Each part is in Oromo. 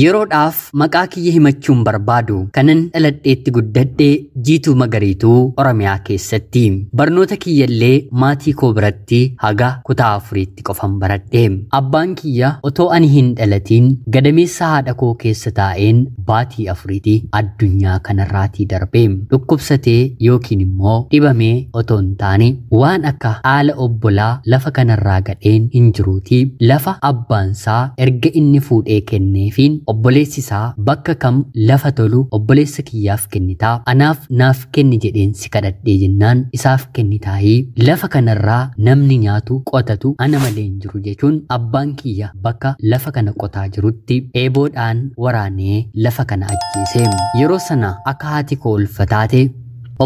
Yeroodhaaf maqaa kiyya himachuun barbaadu kanan dhaladheetti guddadhe Jiituu Magariituu Oromiyaa keessatti. Barnoota kiyyallee maatii koo biratti haga kutaa afuriitti qofan baradhe. Abbaan kiyya otoo ani hin dhalatiin gadameessa haadha koo keessa taa'een baatii afuriitti addunyaa kanarraatii darbe. Dhukkubsatee yookiin immoo dhibamee otoo hin taane waan akka haala obbolaa lafa kanarraa gadheen hin jiruuti. Lafa abbaansaa erga inni fuudhee kenneefiin obboleessi isaa bakka kam lafa tolu obboleessa kiyyaaf kennitaa anaaf naaf kenni jedheen si kadhadhee jennaan isaaf kennitaayii lafa kanarraa namni nyaatu qotatu ana malee hin jiru jechuun abbaan kiyya bakka lafa kana qotaa jirutti eeboodhaan waraanee lafa kana ajjeese. Yeroo sana akka haati koo ulfataate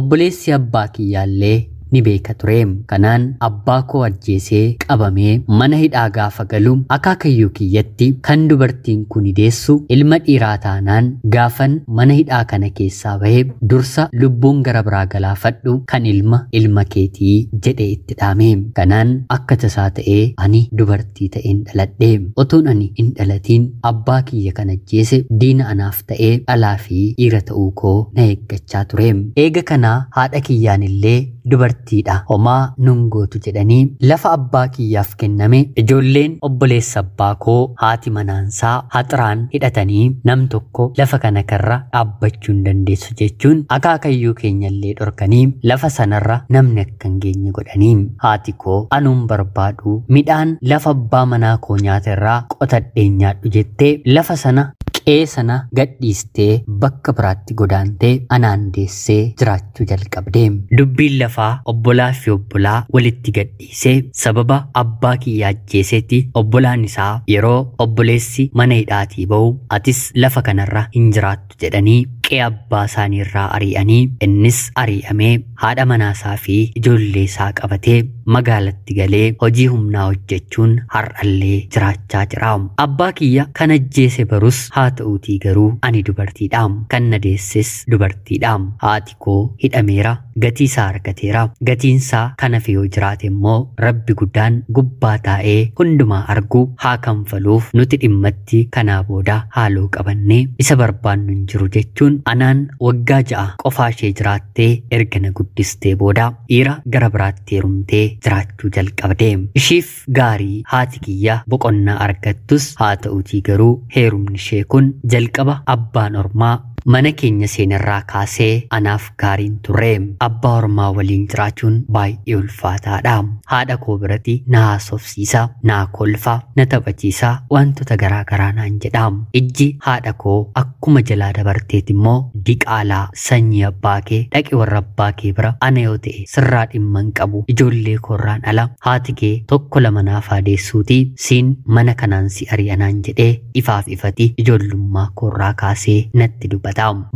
obboleessi abbaa kiyyaallee ni beeka ture. Kanaan abbaa koo ajjeesee qabamee mana hidhaa gaafa galu akaakayyuu kiyyatti kan dubartiin kun deessu ilma dhiiraa taanaan gaafan mana hidhaa kana keessaa bahe dursa lubbuun gara biraa galaafadhu kan ilma ilma keetii jedhee itti dhaame. Kanaan akka tasaa ta'ee ani dubartii ta'een dhaladhe. Otoon ani hin dhalatiin abbaa kiyya kan ajjeese diina anaaf ta'ee dhalaa fi dhiira ta'uu koo na eeggachaa ture. Eega kanaa haadha kiyyaan illee dubartiidha homaa nun gootu jedhanii lafa abbaa kiyyaaf kenname ijoolleen obboleessa abbaa koo haati manaansaa haxiraan hidhatanii nam tokko lafa kana karra dhaabbachuu hin dandeessu jechuun akaakayyuu keenyallee dhorkanii lafa sanarra namni akka hin geenye godhanii haati koo anuun barbaadu midhaan lafa abbaa manaa koo nyaata irraa qotadheen nyaadhu jettee lafa sana qe'ee sana gadhiistee bakka biraatti godaantee anaan deessee jiraachuu jalqabde. Dubbiin lafaa obbolaa fi obbolaa walitti gadhiisee sababa abbaa kiyyaa ajjeesetti obbolaan isaa yeroo obboleessi mana hidhaatii ba'u atis lafa kanarra hin jiraattu jedhanii qe'ee abbaa isaanii irraa ari'anii innis ari'amee haadha manaasaa fi ijoollee isaa qabatee magaalatti galee hojii humnaa hojjechuun har'allee jiraachaa jira. Abbaa kiyya kan ajjeese barus haa ta'uutii garuu ani dubartiidha. Kan na deesses dubartiidha. Haati koo hidhameera, gatii isaa argateera. Gatiin isaa kan hafe yoo jiraate immoo Rabbi guddaan gubbaa taa'ee hundumaa argu haa kanfaluuf nuti dhimmatti kanaa booda haaloo qabannee isa barbaannu hin jiru jechuun anaan waggaa 6 qofaa ishee jiraattee erga na guddistee booda dhiira gara biraatti heerumtee jiraachuu jalqabde. Ishiif gaarii haati kiyya boqonnaa argattus haa ta'uutii garuu heerumni ishee kun jalqaba abbaan ormaa mana keenya seenarraa kaasee anaaf gaariin turre. Abbaa ormaa waliin jiraachuun baay'ee ulfaataadha. Haadha koo biratti na haasofsiisa, na kolfa, na taphachiisa, wantoota garaa garaa naan jedha. Ijji haadha koo akkuma jalaa dabarteet immoo diqaalaa sanyii abbaa kee dhaqi warra abbaa kee bira ana yoo ta'e sirraa dhimma hin qabu ijoollee koorraan ala haati kee tokko lama naaf deessuuti siin mana kanaan si ari'anaan jedhee ifaaf ifati ijoollummaa koorraa kaasee natti dubbata.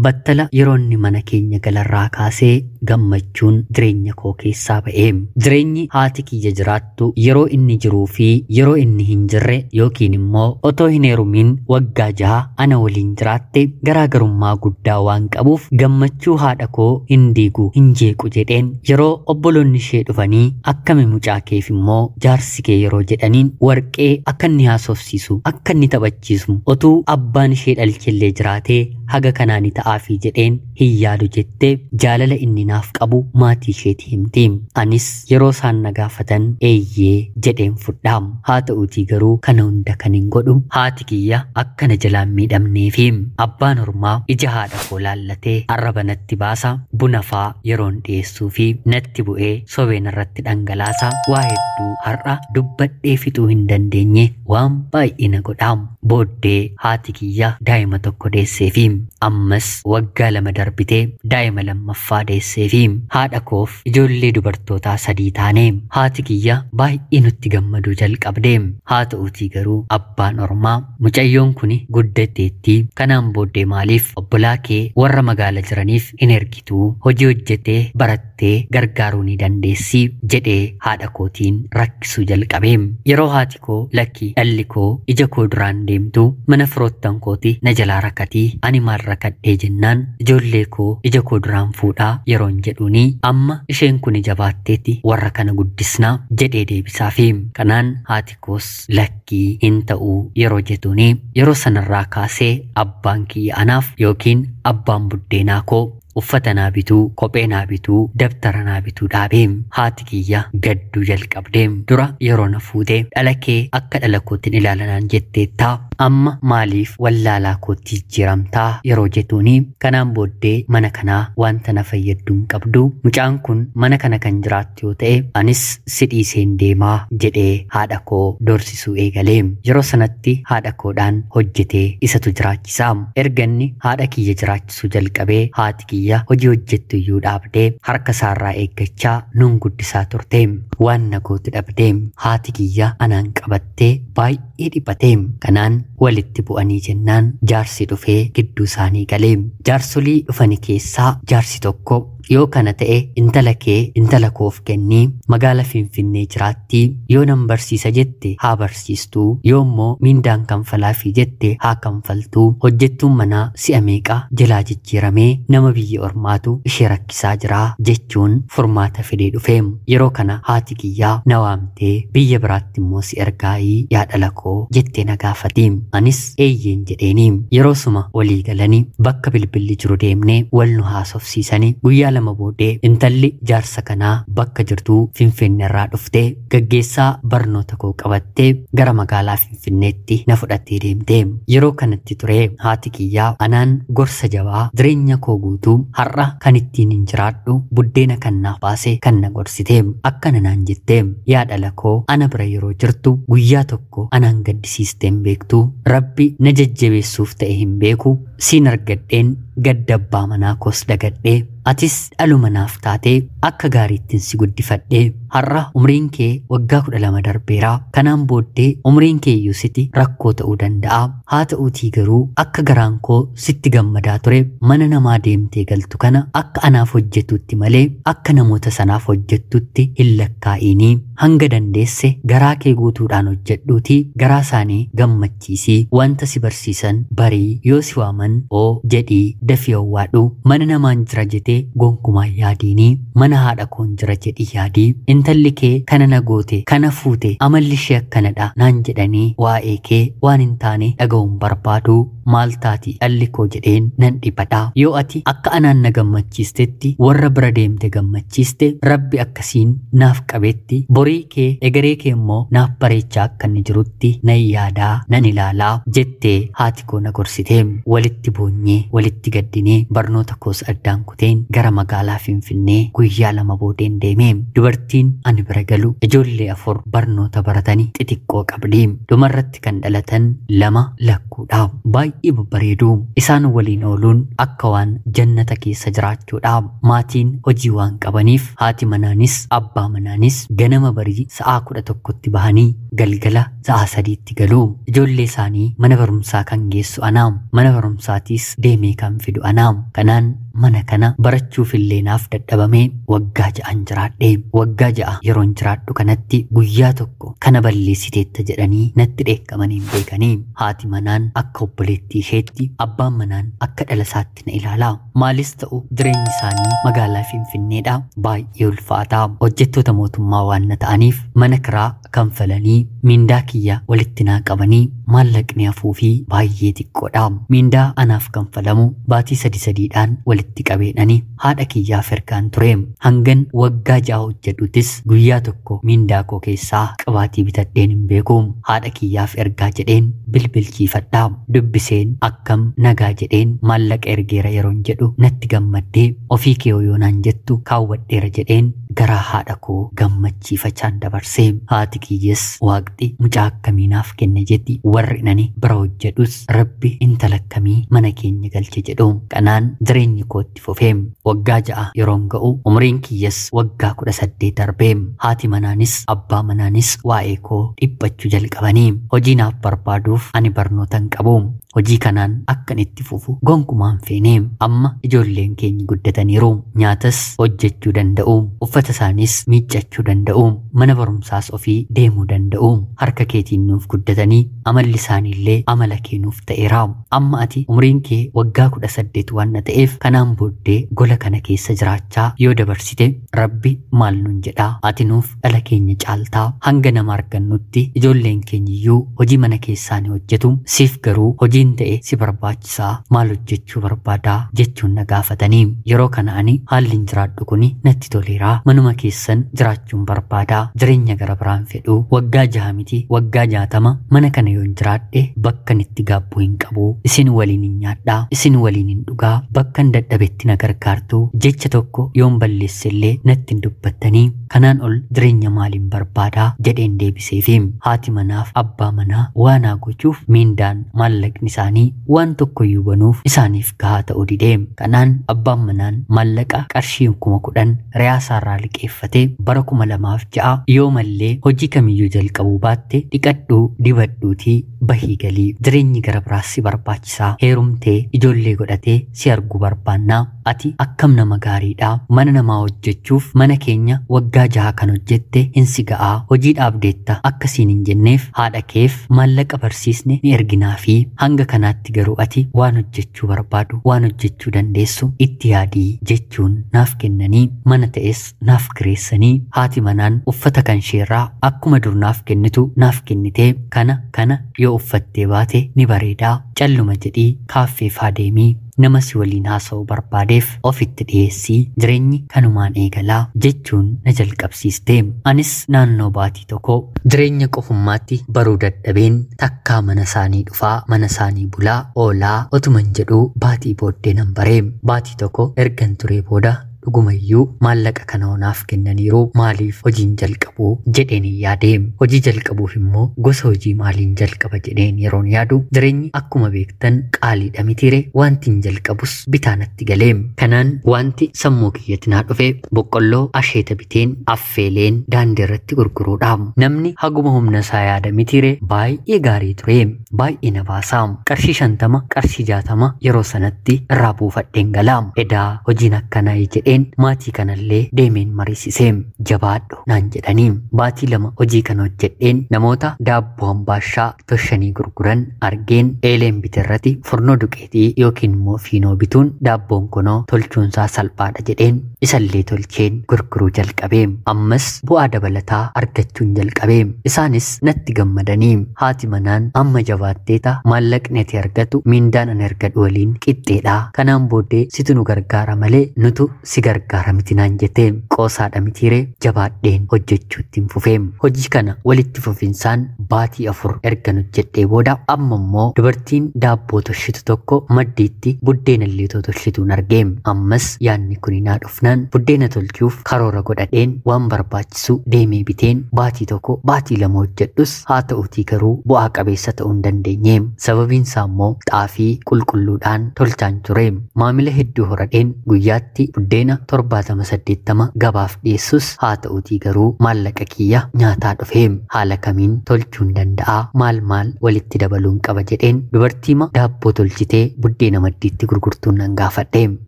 Battala yeroo inni mana keenya galarraa kaasee gammachuun jireenya koo keessaa ba'e. Jireenyi haati kiyya jiraattu yeroo inni jiruu fi yeroo inni hin jirre yookiin immoo otoo hin heerumin waggaa 6 ana waliin jiraatte garaagarummaa guddaa waan qabuuf gammachuu haadha koo hin diigu hin jeequ jedheen yeroo obboloonni ishee dhufanii akkami mucaa keef immoo jaarsi kee yeroo jedhaniin warqee akka inni haasofsiisu akka inni taphachiisu otuu abbaan ishee dhalchellee jiraatee haga kanaani ta'aafi jedheen hin yaadu jettee jaalala inni naaf qabu maatii isheetti himti. Anis yeroo isaan na gaafatan eeyyee jedheen fudhaa. Haa ta'uutii garuu kana hunda kan hin godhu haati kiyya akkana jalaan miidhamneefi abbaan ormaa ija haadha koo laallatee arraba natti baasa buna faa yeroon dhiyeessuu fi natti bu'ee sobeen irratti dhangalaasa waa hedduu har'a dubbadhee fixuu hin dandeenye waan baay'ee na godha. Booddee haati kiyya daa'ima tokko deesseefi ammas waggaa 2 darbitee daa'ima lammaffaa deesseefi haadha koof ijoollee dubartootaa 3 taane haati kiyya baay'ee nutti gammaduu jalqabde. Haa ta'uutii garuu abbaan ormaa mucayyoon kun guddatteetti kanaan booddee maaliif obbolaa kee warra magaala jiraniif hin ergituu hojii hojjetee barattee gargaaruu ni dandeessi jedhee haadha kootiin rakkisuu jalqabe. Yeroo haati koo lakki dhalli koo ija koo duraan deemtu mana firoottan kooti na jalaa rakkatii ani maal rakkadhee jennaan ijoollee koo ija koo duraan fuudhaa yeroon jedhuuni amma isheen kun jabaatteetti warra kana guddisnaa jedhee deebisaafi. Kanaan haati koos lakkii hin ta'uu yeroo jettuuni yeroo sanarraa kaasee abbaan kiyya anaaf yookiin abbaan buddeenaa koo uffata naa bituu, kophee naa bituu, dabtara naa bituu dhaabee haati kiyya gadduu jalqabdee. Dura yeroo na fuutee dhala kee akka dhala kootiin ilaalanaan jetteettaa amma maaliif wallaalaa kootti jijjiiramtaa yeroo jettuuni kanaan booddee mana kanaa wanta na fayyaddu hin qabdu, mucaan kun mana kana kan jiraattu yoo ta'e anis si dhiiseen deemaa jedhee haadha koo doorsisuu eegalee. Yeroo sanatti haadha koodhaan hojjetee isatu jiraachisa. Erganni haadha kiyya jiraachisuu jalqabee haati kiyya hojii hojjettu iyyuu dhaabdee harka isaarraa eeggachaa nuun guddisaa turte. Waan na gootu dhabdee haati kiyya anaan qabattee baay'ee dhiphatee. Kanaan walitti bu'anii jennaan jaarsi dhufee gidduu isaanii galee. Jaarsolii dhufani keessaa jaarsi tokko yoo kana ta'e intala kee intala koof kennii magaala Finfinnee jiraatti, yoo nan barsiisa jette haa barsiistuu, yoo immoo miindaan kanfalaafii jette haa kanfaltuu, hojjettuun manaa si'a meeqa jalaa jijjiiramee nama biyya ormaatu ishee rakkisaa jira jechuun furmaata fidee dhufe. Yeroo kana haati kiyyaa na waamtee biyya biraatti immoo si ergaayii yaa dhala koo jettee na gaafate. Anis eeyyeen jedheeni. Yeroo suma walii galanii bakka bilbilli jiru deemnee wal nu haasofsiisanii guyyaa lama booddee intalli jaarsa kanaa bakka jirtuu Finfinneerraa dhuftee gaggeessaa barnoota koo qabattee gara magaalaa Finfinneetti na fudhattee deemte. Yeroo kanatti ture haati kiyyaa anaan gorsa jabaa jireenya koo guutuu har'a kan ittiin hin jiraadhu buddeena kan naaf baase kan na gorsite. Akkana naan jette: yaa dhala koo ana bira yeroo jirtu guyyaa tokko anaan gaddisiistee hin beektu, Rabbi na jajjabeessuuf ta'e hin beeku, siin argadheen gadda abbaa manaa koos dagadhee atis dhaluma naaf taatee akka gaariittiin si guddifadhee har'a umriin kee waggaa 12 darbeera, kanaan booddee umriin kee iyyuu sitti rakkoo ta'uu danda'a, haa ta'uutii garuu akka garaan koo sitti gammadaa ture mana namaa deemtee galtu kana akka anaaf hojjetutti malee akka namoota sanaaf hojjettutti hin lakkaa'iinii, hanga dandeesse garaa kee guutuudhaan hojjedhuutii garaa isaanii gammachiisii, wanta si barsiisan barii, yoo si waaman oo jedhii dafii owwaadhu, mana namaan jira jetee gonkumaa yaadiinii, mana haadha koon jira jedhii yaadii, intalli kee kana na goote kana fuute amalli ishee akkanadha naan jedhanii waa'ee kee waan hin taane dhaga'uun barbaadu, maal taati dhalli koo jedheen nan dhiphadha. Yoo ati akka anaan na gammachiistetti warra bira deemte gammachiiste Rabbi akkasiin naaf qabetti borii kee egeree kee immoo naaf bareechaa akka inni jirutti nan yaadaa nan ilaalaa jettee haati koo na gorsite. Walitti boonyee walitti gaddinee barnoota koos addaan kuteen gara magaalaa Finfinnee guyyaa lama boodeen deeme. Dubartiin ani bira galu ijoollee 4 barnoota baratanii xixiqqoo qabdi. Dhumarratti kan dhalatan 2 lakkuudha. Baay'ee babbareedu. Isaan waliin ooluun akka waan jannata keessa jiraachuudha. Maatiin hojii waan qabaniif haati manaanis abbaa manaanis ganama barii sa'a 11tti bahanii galgala sa'a 3tti galu. Ijoollee isaanii mana barumsaa kan geessu anaa, mana barumsaatiis deemee kan fidu anaa. Kanaan mana kana barachuuf illee naaf dadhabamee waggaa 6 jiraadhe. Waggaa 6 yeroon jiraadhu kanatti guyyaa tokko kana balleessiteetta jedhanii natti dheekkamanii hin beekanii. Haati manaan akka obboleettii isheetti, abbaan manaan akka dhala isaatti na ilaala. Maalis ta'u jireenyi isaanii magaalaa Finfinneedha. Baay'ee ulfaataa. Hojjettoota mootummaa waan na ta'aniif mana kiraa kanfalanii miindaa kiyya walitti naa qabanii maallaqni hafuufii baay'ee xiqqoodha. Miindaa anaaf kanfalamu baatii 3-3dhaan walitti qabeedhani haadha kiyyaaf ergaan ture. Hangan waggaa 6 hojjedhutis guyyaa tokko miindaa koo keessaa qabaatii bitadheen hin beeku. Haadha kiyyaaf ergaa jedheen bilbilchiifadha. Dubbiseen akkam nagaa jedheen maallaqa ergeera yeroon jedhu natti gammaddee ofii kee yoo naan jettu kaawwadheera jedheen garaa haadha koo gammachiifachaan dabarse. Haati kiyyas waaqni mucaa akkamii naaf kenne jetti. Warri nani bira hojjedhus Rabbi intala akkamii mana keenya galche jedhu. Kanaan jireenyi kootti fufee waggaa 6 yeroon ga'u umriin kiyyas waggaa 18 darbee. Haati manaanis abbaa manaanis waa'ee koo dhiphachuu jalqabanii hojii naaf barbaaduuf ani barnoota hin qabu. Hojii kanaan akkan itti fufu gonkumaan feene. Amma ijoolleen keenya guddataniiru. Nyaatas hojjechuu danda'u, uffata isaaniis miiccachuu danda'u, mana barumsaas ofii deemuu danda'u. Harka keetiin nuuf guddatanii amalli isaaniillee amala kee nuuf ta'eera. Amma ati umriin kee waggaa 18 waan na ta'eef kanaan booddee gola kana keessa jiraachaa yoo dabarsite Rabbi maal nuun jedhaa? Ati nuuf dhala keenya caaltaa. Hanga nama argannutti ijoolleen keenya iyyuu hojii mana keessaa ni hojjetu. Siif garuu hojiin ta'e si barbaachisaa, maal hojjechuu barbaadaa jechuun na gaafatanii. Yeroo kana ani haalli hin jiraadhu kuni natti toleera. Manuma keessan jiraachuun barbaadaa, jireenya gara biraan fedhu. Waggaa 6 miti waggaa 60 mana kana yoon jiraadhe bakkan itti gaabbuu hin qabu. Isin waliin hin nyaadhaa, isin waliin hin dhugaa, bakkan dadhabetti na gargaartu. Jecha tokko yoon balleessellee natti hin dubbattanii. Kanaan ol jireenya maaliin barbaadaa jedheen deebiseefi. Haati manaaf abbaa manaa waan haa gochuuf miindaan maallaqni isaanii waan tokkoyyuu banuuf isaaniif gahaa ta'uu didee. Kanaan abbaan manaan maallaqa qarshii 10,000 riyaasaarraa liqeeffatee bara 2006 yoo mallee hojii kamiyyuu jalqabuu baatte dhiqadhuu dibadhuutii bahii galii, jireenyi gara biraas si barbaachisaa, heerumtee ijoollee godhatee si arguu barbaannaa, ati akkam nama gaariidhaa, mana namaa hojjechuuf mana keenya waggaa 6 kan hojjette hin si ga'aa, hojii dhaabdeetta akkasiin hin jenneef haadha keef maallaqa barsiisne ni erginaa fi hanga kanaatti garuu ati waan hojjechuu barbaadu, waan hojjechuu dandeessu itti yaadii jechuun naaf kennanii mana ta'es naaf kireessanii. Haati manaan uffata kan isheerraa akkuma dur naaf kennitu naaf kennitee kana kana yoo uffattee baate ni bareedaa, calluma jedhii kaaffeef haa deemii, nama si waliin haasa'uu barbaadeef ofitti dhiyeessii, jireenyi kanumaan eegalaa jechuun na jalqabsiiste. Anis naannoo baatii tokko jireenya qofummaatti baruu dadhabeen takkaa mana isaanii dhufaa, mana isaanii bulaa oolaa otuman jedhuu baatii booddee nan baree. Baatii tokko ergan turee booda dhugumayyuu maallaqa kana naaf kennaniiru, maaliif hojiin jalqabuu jedheen yaade. Hojii jalqabuuf immoo gosa hojii maaliin jalqaba jedheen yeroon yaadu jireenyi akkuma beektan qaaliidha mitiire, wanti hin jalqabus bitaa natti galee. Kanaan wanti sammuu kiyyatti naa dhufe boqqolloo asheeta biteen affeeleen daandii irratti gurguruudha. Namni haguma humna isaa yaada mitiire, baay'ee gaarii ture, baay'ee na baasa. Qarshii 50 qarshii 60 yeroo sanatti irraa buufadheen gala. Edaa hojiin akkanaa jedheen maatii kanallee deemeen mariisise. Jabaadhu naan jedhanii. Baatii 2 hojii kana hojjedheen namoota daabboo hambaashaa toshanii gurguran argeen eeleen biterratti furnoo duqeetii yookiin immoo fiinoo bituun daabboon kunoo tolchuunsaa salphaadha jedheen isallee tolcheen gurguruu jalqabe. Ammas bu'aa dabalataa argachuun jalqabe. Isaanis natti gammadanii haati manaan amma jabaatteeta, maallaqni ati argatu miindaan ani argadhu waliin qixxeedha. Kanaan booddee situ nu gargaara malee nutu si gargaara miti naan jette. Qoosaadha mitiiree, jabaadheen hojjechuutti hin fufee. Hojii kana walitti fufinsaan baatii 4 ergan hojjedhee booda amma immoo dubartiin daabboo tolchitu tokko maddiitti buddeena illee tolchituun argee. Ammas yaadni kun naa dhufnaan buddeena tolchuuf karoora godhadheen waan barbaachisu deemee biteen baatii 1 baatii 2 hojjedhus haa ta'uutii garuu bu'aa qabeessa ta'uu hin dandeenye. Sababiin isaa immoo xaafii qulqulluudhaan tolchaan ture. Maamila hedduu horadheen guyyaatti buddeena 70-80 gabaaf dhiyeessus haa ta'uutii garuu maallaqa kiyya nyaataa dhufe. Haala kamiin tolchuun danda'a, maal maal walitti dabaluun qaba jedheen dubartiima daabboo tolchitee buddeena maddiitti gurgurtuun nan gaafadhe.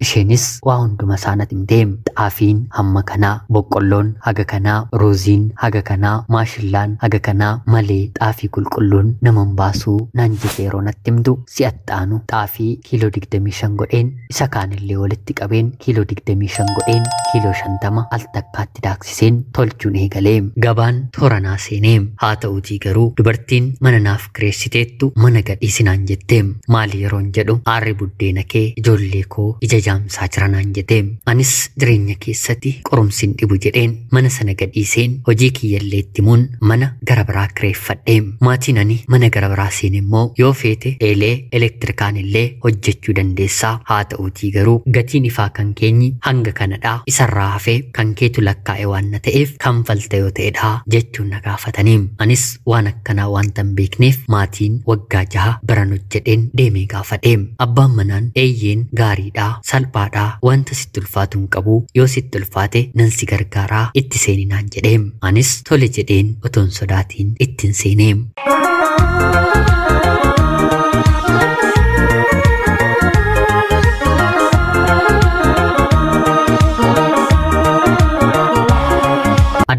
Isheenis waa hunduma isaa natti himte. Xaafiin hamma kanaa, boqqolloon haga kanaa, ruuziin haga kanaa, maashillaan haga kanaa malee xaafii qulqulluun naman baasuu naan jette. Yeroo natti himtu si'attaanu xaafii kiiloo 25 godheen isa kaanillee walitti qabeen kiiloo 25 godheen kiiloo 50 al takkaatti daaksiseen tolchuun eegalee. Gabaan toora naa seenee. Haa ta'uutii garuu dubartiin mana naaf kireessiteettu mana gadhiisinaan jette. Maali yeroon jedhu aarri buddeena kee ijoollee koo ija jaamsaa jira naan jette. Anis jireenya keessatti qorumsi hin dhibu jedheen mana sana gadhiiseen hojii kiyyallee itti himuun mana gara biraa kireeffadhe. Maatiin ani mana gara biraa seene immoo yoo feete eelee elektirikaan illee hojjechuu dandeessaa, haa ta'uutii garuu gatiin ifaa kan keenyi hanga kanadha, isarraa hafee kan keetu lakkaa'e waan na ta'eef kanfalta yoo ta'edha jechuun na gaafatanii. Anis waan akkanaa waanta hin beekneef maatiin waggaa 6 baran hojjedheen deemee gaafadhe. Abbaan manaan eeyyeen gaariidha, salphaadha, wanta sitti ulfaatu hin qabu, yoo sitti ulfaate nan si gargaaraa itti seeni naan jedhe. Anis tole jedheen otoon sodaatiin ittiin seenee.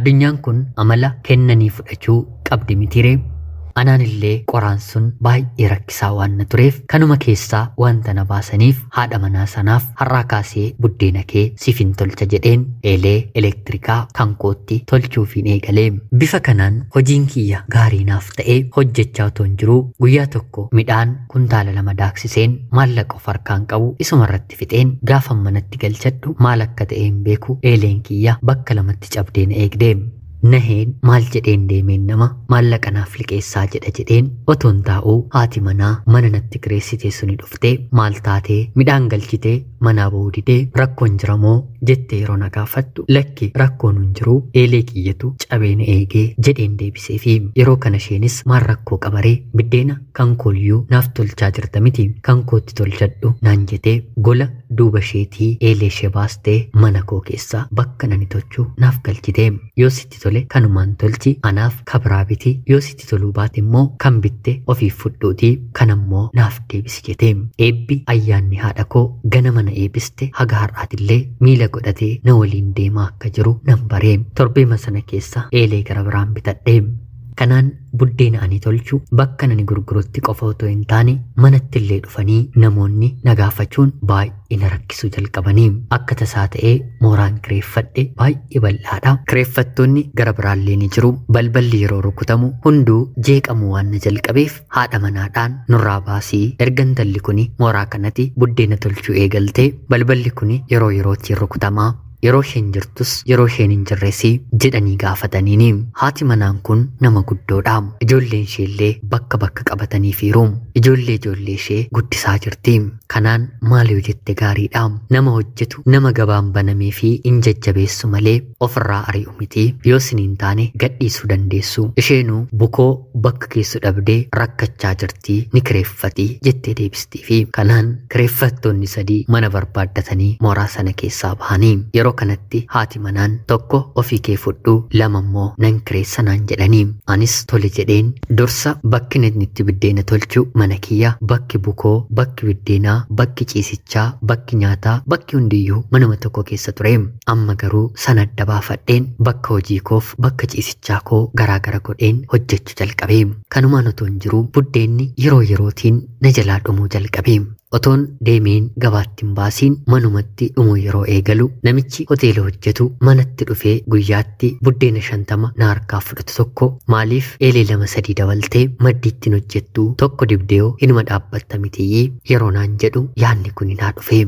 Addunyaan kun amala kennanii fudhachuu qabdi mitiree. Anaan illee qoraan sun baay'ee rakkisaa waan na tureef kanuma keessaa wanta na baasaniif haadha manaa sanaaf har'aa kaasee buddeena kee siifin tolcha jedheen eelee elektirikaa kan kootti tolchuufiin eegalee. Bifa kanaan hojiin kiyya gaarii naaf ta'ee hojjechaa otoo hin jiruu guyyaa tokko midhaan kuntaala 2 daaksiseen maallaqa of harkaan qabu isuma irratti fixeen gaafa manatti galchadhu maal akka ta'e hin beeku eeleen kiyya bakka lamatti cabdee na eegde. Naheen maal jedheen deemeen nama maallaqa naaf liqeessaa jedha jedheen otoon taa'uu haati manaa mana natti kireessitee suni dhuftee maal taatee midhaan galchitee manaa ba'uu didee rakkoon jira moo jettee yeroo na gaafattu lakki rakkoon hin jiru eelee kiyyatu cabee na eegee jedheen deebiseefi. Yeroo kana isheenis maal rakkoo qabaree biddeena kan kooyyuu naaf tolchaa jirta miti kan kootti tolchadhu naan jetee gola duuba isheetii eelee ishee baastee mana koo keessaa bakka nani tolchu naaf galchite. Yoo sitti tole kanumaan tolchi anaaf kabiraa biti, yoo sitti toluu baate immoo kan bitte ofiif fudhuuti kanammoo naaf deebisi jette. Eebbi ayyaanni haadha koo ganama na eebbiste haga har'aatillee miila godhatee na waliin deemaa akka jiru nan baree. Torbeema sana keessa eelee gara biraan bitadhe. Kanaan buddeena ani tolchu bakka nani gurgurutti qofa otoo hin taane manatti illee dhufanii namoonni na gaafachuun baay'ee na rakkisuu jalqabanii. Akka tasaa ta'ee mooraan kireeffadhe baay'ee bal'aadha. Kireeffattoonni gara biraallee ni jiru. Balballi yeroo rukutamu hunduu jeeqamuu waan na jalqabeef haadha manaadhaan nurraa baasii erga intalli kuni mooraa kanatti buddeena tolchuu eegaltee balballi kuni yeroo yerootti rukutamaa yeroo isheen jirtus yeroo isheen hin jirres jedhanii gaafataniini. Haati manaan kun nama guddoodha. Ijoolleen isheellee bakka bakka qabatanii fiiru. Ijoollee ishee guddisaa jirti. Kanaan maal yoo jette gaariidha. Nama hojjetu nama gabaan banamee fi hin jajjabeessu malee ofirraa ari'u miti. Yoo isiniin taane gadhiisuu dandeessu. Isheenuu bukoo bakka keessu dhabdee rakkachaa jirti ni kireeffati jettee deebistiifi. Kanaan kireeffattoonni 3 mana barbaaddatanii mooraa sana keessaa bahanii. Yeroo kanatti haati manaan tokko ofii kee fudhu 2 immoo nan kireessa naan jedhanii. Anis tole jedheen dursa bakki inni itti biddeena tolchu mana kiyya, bakki bukoo, bakki biddeenaa, bakki ciisichaa, bakki nyaataa, bakki hundiyyuu manuma tokko keessa ture. Amma garuu sana adda baafadheen bakka hojii koof bakka ciisichaa koo garaagara godheen hojjechuu jalqabe. Kanumaan otoo hin jiru buddeenni yeroo yerootiin na jalaa dhumuu jalqabe. Otoon deemeen gabaatti hin baasiin manumatti dhumuu yeroo eegalu namichi hoteela hojjetu manatti dhufee guyyaatti buddeena 50 na harkaa fudhatu tokko maaliif eelee 2-3 dabaltee maddiittiin hojjettu tokko dibdeeyoo hinuma dhaabbatta mitiyyii yeroo naan jedhu yaadni kun naa dhufe.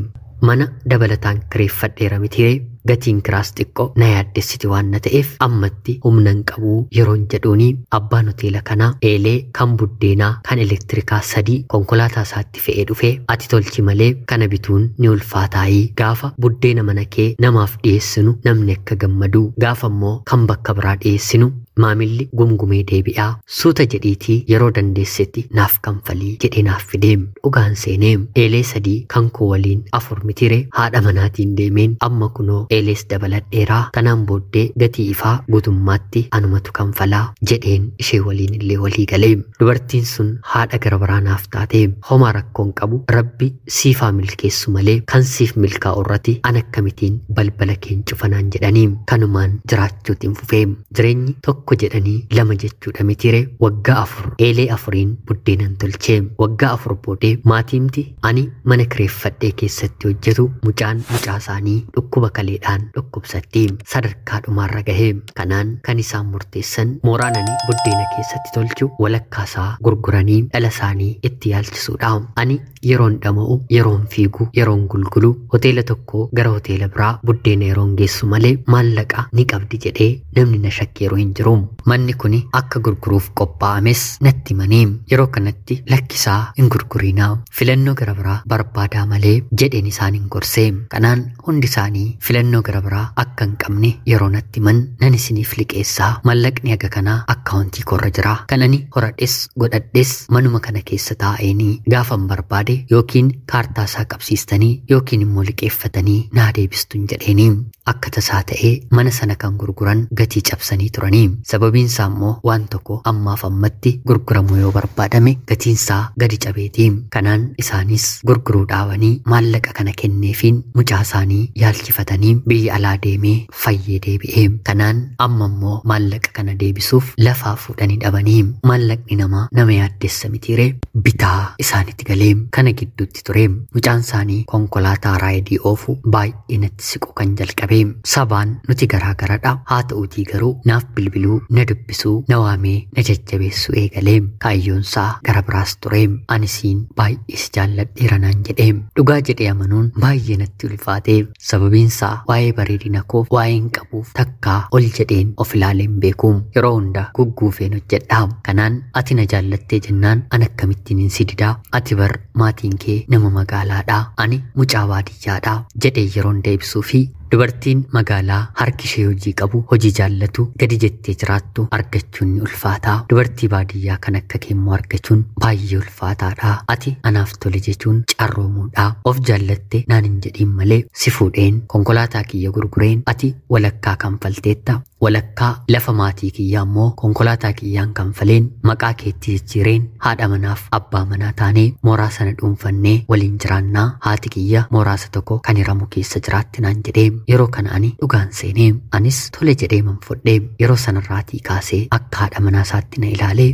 Mana dabalataan kireeffadheera mitiree gatiin kiraas xiqqoo na yaaddessiti waan na ta'eef ammatti humna hin qabu yeroon jedhuuni abbaan hoteela kanaa eelee kan buddeenaa kan elektirikaa 3 konkolaataa isaatti fe'ee dhufe ati tolchi malee kana bituun ni ulfaataayii gaafa buddeena mana kee namaaf dhiyeessinu namni akka gammadu gaafa immoo kan bakka biraa dhiyeessinu maamilli gumgumee deebi'aa suuta jedhiitii yeroo dandeessetti naaf kanfalii jedhee naaf fidee. Dhugaan seenee eelee 3 kan koo waliin 4 mitire haadha manaatiin deemeen amma kunoo eelees dabaladheeraa kanaan booddee gatii ifaa guutummaatti anumatu kanfalaa jedheen ishee waliin illee walii galee. Dubartiin sun haadha gara biraa naaf taate homaa rakkoon qabu rabbi siifaa milkeessu malee kan siif milkaa'u irratti an akkamitiin balbala keen cufanaan jedhanii kanumaan jiraachuutiin fufee. Jireenyi tokko jedhanii 2 jechuudha mitire waggaa 4 eelee 4 buddeenan tolchee. Waggaa 4 boodee maatiimti ani mana kireeffadhee keessatti hojjetu mucaan mucaa isaanii dhukkuba kaleedhaan dhukkubsatti sadarkaa dhumaarra gahee. Kanaan kan isaan murteessan mooraan ani buddeena keessatti tolchu walakkaa isaa gurguranii dhala isaanii itti yaalchisuudha. Ani yeroon dhama'u, yeroon fiigu, yeroon gulgulu hoteela tokko gara hoteela biraa buddeena yeroon geessu malee maallaqa ni qabdi jedhee namni na shakkeeru hin jiru. Manni kuni akka gurguruuf qophaa'ames natti himanii. Yeroo kanatti lakkisaa hin gurgurinaa filannoo gara biraa barbaadaa malee jedheen isaan hin gorsee. Kanaan hundi isaanii filannoo gara biraa akka hin qabne yeroo natti himan nan isiniif liqeessaa maallaqni haga kanaa akkaawuntii koorra jira kan ani horadhes godhadhes manuma kana keessa taa'eenii gaafan barbaade yookiin kaartaa isaa qabsiistanii yookiin immoo liqeeffatanii naa deebistuun jedheeni. Akka tasaa ta'ee mana sana kan gurguran gatii cabsanii turanii. Sababiin isaa immoo waan tokko ammaaf ammatti gurguramuu yoo barbaadame gatiin isaa gadi cabeeti. Kanaan isaanis gurguruu dhaabanii maallaqa kana kenneefiin mucaa isaanii yaalchifatanii biyya alaa deemee fayyee deebi'e. Kanaan amma immoo maallaqa kana deebisuuf lafaa fuudhanii dhabanii maallaqni namaa nama yaaddessa mitiire bitaa isaanitti galee kana gidduutti ture. Mucaan isaanii konkolaataa raayidii oofu baay'ee natti siqu kan jalqabe. Sabaan nuti garaa garadha. Haa ta'uutii garuu naaf bilbiluu, na dubbisuu, na waamee, na jajjabeessuu eegalee. Kaayyoonsaa gara biraas ture. Anisiin baay'ee si jaalladheera naan jedhee. Dhugaa jedhee amanuun baay'ee natti ulfaate. Sababiinsaa waa'ee bareedina koof waa'ee hin qabuuf takkaa ol jedheen of ilaaleen beeku. Yeroo hunda gugguufeen hojjedha. Kanaan ati na jaallattee jennaan an akkamittiin hin si didaa? Ati bar maatiin kee nama magaalaadha. Ani mucaa baadiyyaadha jedhee yeroon deebisuu fi dubartiin magaalaa harki ishee hojii qabu, hojii jaallatu, gadi jettee jiraattu argachuun ni ulfaataa. Dubartii baadiyyaa kan akka kee immoo argachuun baay'ee ulfaataadha. Ati anaaf tole jechuun carroomuudha. Of jaallatte naan hin jedhiin malee si fuudheen konkolaataa kiyya gurgureen ati walakkaa kanfalteetta. Walakkaa lafa maatii kiyyaa immoo konkolaataa kiyyaan kanfaleen maqaa keetti jijjiireen haadha manaaf abbaa manaa taanee mooraa sana dhuunfannee waliin jiraannaa. Haati kiyya mooraa isa tokko kan hiramu keessa jiraatti naan jedhee. Yeroo kana ani dhugaan seenee anis tole jedhee man fudhee. Yeroo sanarraatii kaasee akka haadha manaa isaatti na ilaalee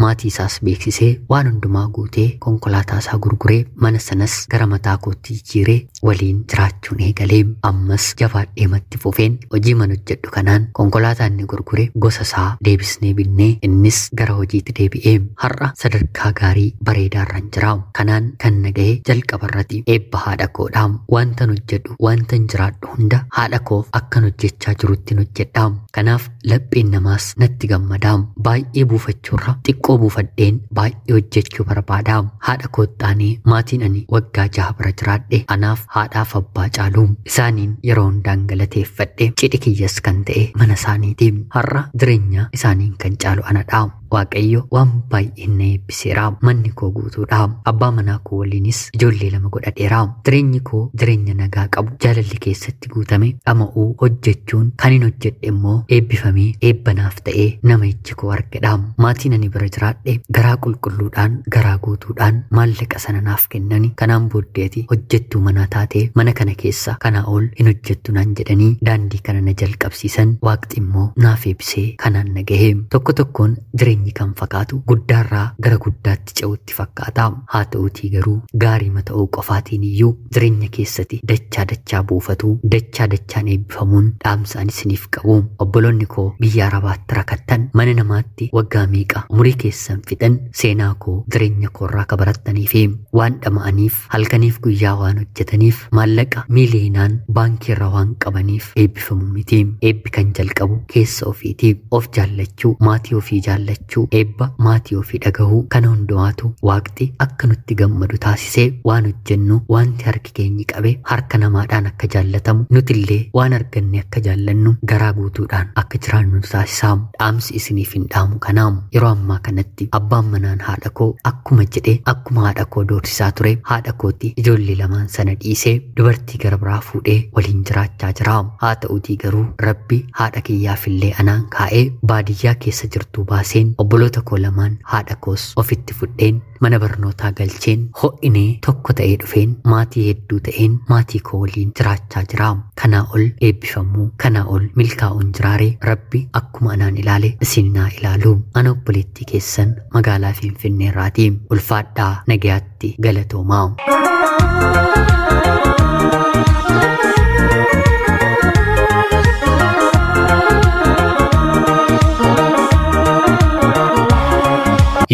maatii isaas beeksisee waan hundumaa guutee konkolaataa isaa gurguree mana sanas gara mataa kootti jijjiiree waliin jiraachuun eegalee. Ammas jabaadhee matti fufeen hojii mana hojjedhu kanaan konkolaataa inni gurgure gosa isaa deebisnee binnee innis gara hojiitti deebi'ee har'a sadarkaa gaarii bareedaarran jira. Kanaan kan na ga'e jalqabarratti eebba haadha koodha. Wantan hojjedhu wantan jiraadhu hunda haadha koof akkan hojjechaa jiruttin hojjedha. Kanaaf lapheen namaas natti gammada. Baay'ee buufachuurra xiqqoo buufadheen baay'ee hojjechuu barbaada. Haadha koottaanii maatiin ani waggaa 6 bira jiraadhe anaaf haadhaaf abbaa caalu. Isaaniin yeroo hundaan galateeffadhe cidhi kiyyas kan ta'e mana isaaniiti. Har'a jireenya isaaniin kan caalu anadha. Waaqayyo waan baay'een na eebbiseera. Manni koo guutuudha. Abbaa manaa koo waliinis ijoollee 2 godhadheera. Jireenyi koo jireenya nagaa qabu, jaalalli keessatti guutame, dhama'uu hojjechuun kan hin hojjedhe immoo eebbifamee eebbanaaf ta'ee nama ijji koo argedha. Maatiin ani bira jiraadhe garaa qulqulluudhaan garaa guutuudhaan maallaqa sana naaf kennani. Kanaan booddeeti hojjettuu manaa taatee mana kana keessa kanaa ol hin hojjettu naan jedhanii daandii kana na jalqabsiisan. Waaqni immoo naaf eebbisee kanaan na gahe. Tokko tokkoon jireenyi kan fakkaatu guddaarraa gara guddaatti ce'utti fakkaata. Haa ta'uutii garuu gaarii ta'uu qofaatiin iyyuu jireenya keessatti dachaa dachaa buufatu, dachaa dachaan eebbifamuun dhaamsa ani isiniif qabu. Obboloonni koo biyya Arabaatti rakattan, mana namaatti waggaa meeqa umurii keessan fixan, seenaa koo jireenya koorraa ka barattanii fi waan dhama'aniif halkaniif guyyaa waan hojjetaniif maallaqa miiliyoonaan baankiirra waan qabaniif eebbifamuu miti. Eebbi kan jalqabu keessa ofiiti. Of jaallachuu, maatii ofii jaallachuu, eebba maatii ofii dhagahuu, kana hundumaatu waaqni akka nutti gammadu taasisee waan hojjennu wanti harki keenyi qabe harka namaadhaan akka jaallatamu nutillee waan arganne akka jaallannu garaa guutuudhaan akka jiraannu nu taasisa. Dhaamsi isiniif hin dhaamu kanaam. Yeroo ammaa kanatti abbaan manaan haadha koo akkuma jedhe akkuma haadha koo doorsisaa ture haadha kootti ijoollee 2 sana dhiisee dubartii gara biraa fuudhee waliin jiraachaa jira. Haa ta'uutii garuu Rabbi haadha kiyyaafillee anaan kaa'ee baadiyyaa keessa jirtu baaseen obboloota koo 2 haadha koos ofitti fudheen mana barnootaa galcheen ho'inee tokko ta'ee dhufeen maatii hedduu ta'een maatii koo waliin jiraachaa jira. Kanaa ol eebbifamuu, kanaa ol milkaa'uun jiraare Rabbi akkuma anaan ilaale isin naa ilaalu. Ana obboleettii keessan magaalaa Finfinneerraati. Ulfaadhaa, nagayaatti, galatoomaa.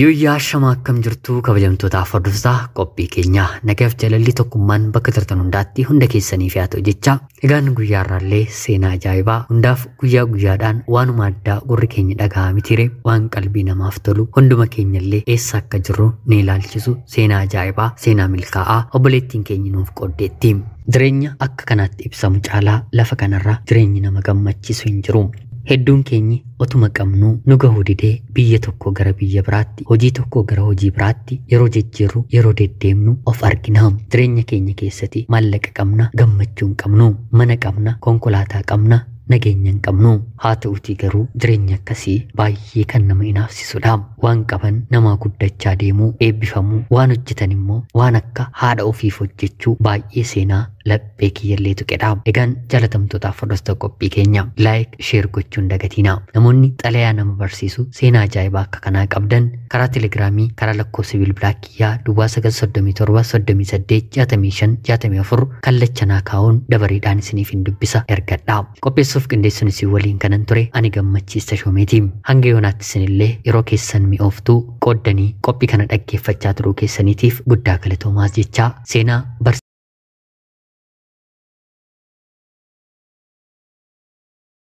Yooyyaa shama akkam jirtu kabajamtootaaf hordoftoota qophii keenya nagaaf jaalalli tokkummaan bakka jirtan hundaatti hunda keessaniif haa ta'u jecha. Egaan guyyaa irraallee seenaa ajaa'ibaa hundaaf guyyaa guyyaadhaan waanuma addaa gurri keenya dhaga'aa mitiire waan qalbii namaaf tolu hunduma keenyallee eessa akka jirru ni ilaalchisu seenaa ajaa'ibaa seenaa milkaa'aa obboleettiin keenya nuuf qooddeetti. Jireenya akka kanaatti ibsamu caalaa lafa kanarra jireenyi nama gammachiisu hin jiru. Hedduun keenyi otuma qabnuu nu gahuu didee biyya tokko gara biyya biraatti, hojii tokko gara hojii biraatti yeroo jijjiirru, yeroo deddeemnu of argina. Jireenya keenya keessatti maallaqa qabna, gammachuu hin qabnu, mana qabna, konkolaataa qabna, Nageenya hin qabnu. Haa ta'utii garuu jireenya akkasii baay'ee kan nama inaafsisudha. Waan qaban namaa guddachaa deemuu, eebbifamuu, waan hojjetan immoo waan akka haadha ofiif hojjechuu baay'ee seenaa laphee kiyyallee tuqedha. Egaan jaalatamtootaaf hordoftoota qophii keenya like, share gochuun dagatiina. Namoonni xalayaa nama barsiisu seenaa ajaa'ibaa akka kanaa qabdan karaa telegiraamii, karaa lakkoofsa bilbilaa kiyyaa duwwaa 937 38 65 64 kallachanaa kaa'uun dabareedhaan isiniif hin dubbisa ergadha. Qopheessuuf qindeessuun isin waliin kanan ture ani Gammachiis Tashoomeeti. Hanga yoonaatti isinillee yeroo keessan mi'ooftuu qooddanii qophii kana dhaggeeffachaa turuu keessaniitiif guddaa galatoomaa jechaa seenaa barsiisaa.